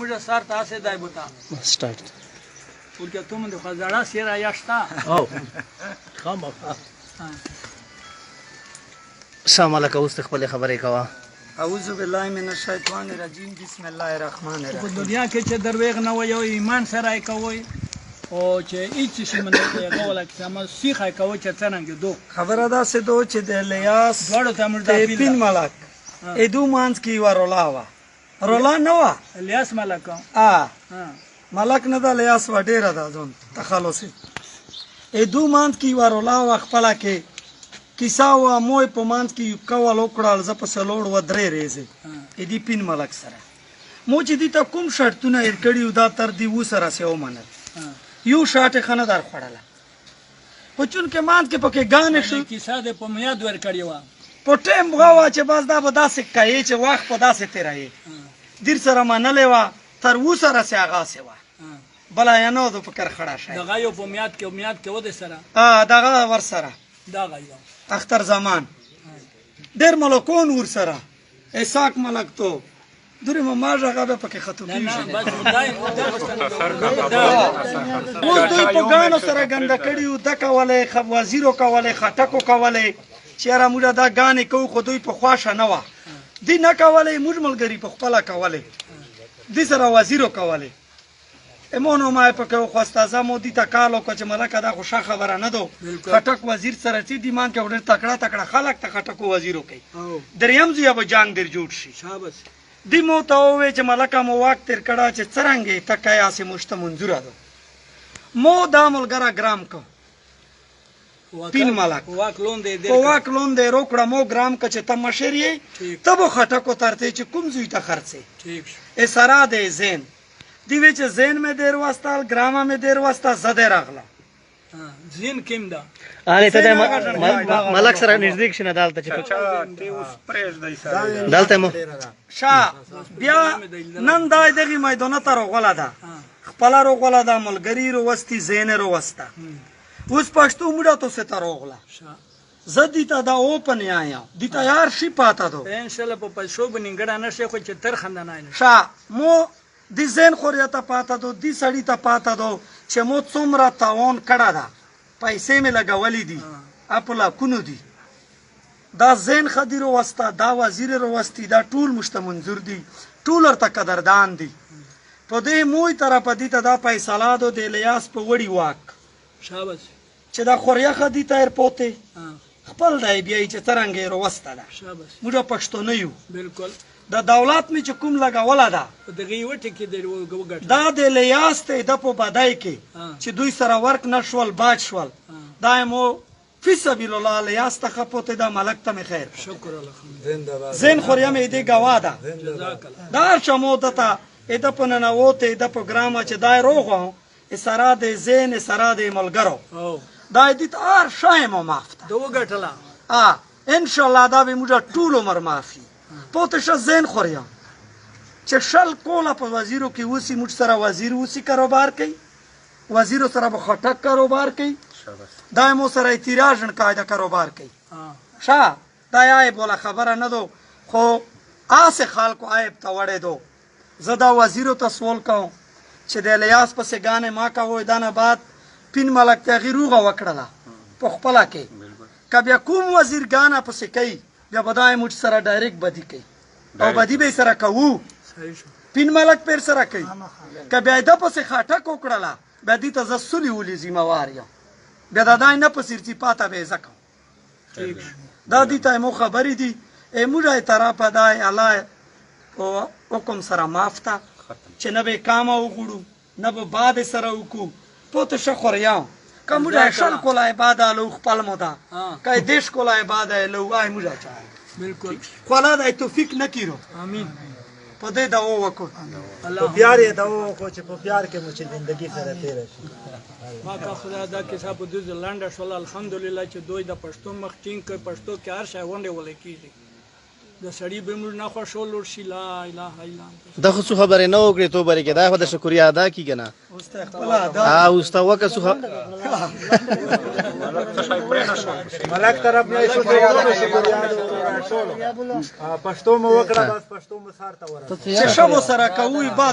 موږ سر ته هسې دی بوته سٹارټ ورکه ته مونږ خو زړه سیره یا شته. او خامخا سلام علیکم. اوس خپل خبرې کوه. اعوذ بالله من الشیطان الرجیم، بسم الله الرحمن په الرحیم. دنیا کې چې درویغ نه وي او ایمان سره یې کوي او چې هیڅ شي منه هغه ولا چې ما سیخه کوي چې څنګه دو خبره داسې دو چې د الیاس دواړو ته موږ دا د اپیل پین ده. ملک ادو مانځ کې یوه رولا وه، رولا نه وه. الیاس ملک آ ها ملک نه ده، الیاس وه، ډېره ده ځون تخلص یې. ادو مانځ کې یوه رولا وه، خپله کې کیسه وه. موی په مانځ کې یو کول وکړل، زه په څلور وه درې ریزې ادي پین ملک سره مو چې دې ته کوم شرطونه یې کړي وو، دا تر دې وسره سه ومنل. یو شاټ یې ښه نه در خوړله، خو چونکې مانځ کې پکې ګانې شو. کیسه د په میاد ور کړی و. په ټیم غوا چې بس دا به داسې کوي چې وخت په داسې تېروي، دیر سره منلې وه، تر اوسه رسې هغسې وه، بله یې نه ده فکر خړه شی. دغه یو په میاد کې میاد کې و د سره دغه ورسره دغه یو اختر زمان ډېر ملکون ورسره اساک ملک تو درې ما هغه به پکې ختم نه نه کیږي. بس خدای دا اوس دوی په ګانو سره ګنده کړي وو، ده کولې، وزیرو کولې، خټکو کولې چې یاره موږ دا ګانې کوو، خو دوی په خوښه نه وه. دی نه کولې، موږ ملګري په خپله کولې، دې سره وزیرو کولې. امونو ما یې پکې وخواسته، زه مو دې ته کال وکړ چې ملکه دا خو ښه خبره نه ده. خټک وزیر سره چې دي مان کې ډېر تکړه تکړه خلک ته خټکو وزیرو کوي، دریم ځای به جنګ در جوړ شي. شاباس. دی مو ته ووی چې ملکه مو واک تیر کړه چې څرنګه ته کوې هسې موږ ته منظوره ده. مو دا ملګری ګرام که پین ملک واک لون دی په واک لون دی روکړه، مو ګرام که چې ته مشر یې، ته به خټکو ترتې چې کوم زوی ته خرڅې. ټیک شو. سره دی زین دی وی چې زین مې دیر وستل، ګرامه مې دیر وسته، زه دی راغلم. زین کیم ده؟ انې ته د ملک سره نږدې کښېنه دلته چې دلته مو شا بیا نن دا دغې میدانه ته روغله ده، خپله روغله ده، ملګري رووستي، زین یې رووسته. اوس پښتو موږ ته څه ته روغله، زه دې ته دا اوپن یم، دې ته هر شي پاته دو. ان شاء الله په پیسو به نیمګړی نه شي، خو چې تر خنده نه نه شا مو د زین خوریا ته پاته دو، دې سړي ته پاته دو چې مو څومره تاوان کړه ده، پیسې مې لګولې دي، په لاکونو دي. دا زین خدي روسته، دا وزیر روستي، دا ټول موږ ته منظور دي، ټول ورته قدردان دي. په دې موی طرفه دي ته دا فیصله دو د الیاس په وړي واک. شاباس. چې دا خوریا خدي ته پوتې خپل دی بیا چې څرنګه یې روسته ده. شاباس. موږ پښتانه یو. بالکل. د دولت مې چې کوم لګوله ده په دغه یو ټکی دی وګټه. دا د الیاس ته د په بدای کې چې دوی سره ورک نه شول، باج شول، دا مو فی سبیل الله الیاس ته ښه پوتې ده، ملک ته مې خیر. شکر الحمد. زین خوریا مې دې ګواه ده. جزاک الله. دا هر چا مو ده ته د په ننوتې د په ګرامه چې دا روغ سره د زین سره د ملګرو دا دې ته هر شی مو معاف ده. د وګټله. ان شاء الله دا به موږ ټول عمر معافي پوته شه. زین خوریا چې شل کوله په وزیرو کې وسی، موږ سره وزیر وسی کاروبار کوي، وزیرو سره به خټک کاروبار کوي، دا مو سره اعتراض قاعده کاروبار کوي. شا دا عیب ولا خبره نه دو، خو آسه خلکو عیب ته وړې دو. زه دا وزیرو ته سوال کوم چې د الیاس پسې ګانې ما کوئ. دا نه بعد پین ملک ته هغې روغه وکړله په خپله کې، که بیا کوم وزیر ګانه پسې کوي، بیا به دا موږ سره ډایرکټ بدي کوي او بدي به یې سره کوو. پین ملک پیر سره کوي، که بیا یې ده پسې خټک وکړله، بیا دې ته زه سولې ولې ذمهوار یم، بیا دا دای نه پسې ورځي، پاته به یې زه کوم. دا دې ته مو خبرې دي. موږ یې طرفه دی الله په حکم سره معاف ته چې نه به کامه وغوړو، نه به باد سره وکړو. پوته شه خوریا که موږ شل کوله عباد الو خپل مو ده، که دیش کوله عباد الو وای موږ چا. بالکل. خو الله د توفیق نه کیرو. امین. په دې دا وکړو. په پیار یې دا وکړو چې په پیار کې مو چې زندگی سره تېره شي. ما کا خدای دا کیسه په دوی لنډه شوله. الحمدلله چې دوی د پښتو مخ ټینګ کړ، پښتو کې هر شی غونډې ولې کېږي، د سړي به موږ نه خوښولو شي. لا اله الا انت. دا خو څه خبرې نه وکړې تو برې کې دا خو د شکریا ادا کیږي نه. اوس ته خپل ادا اوس ته وکه څه ملک طرف نه شکریا پښتو مو وکړه، بس پښتو مو سار ته ورسوله. چې ښه مو سره کوئ بعد.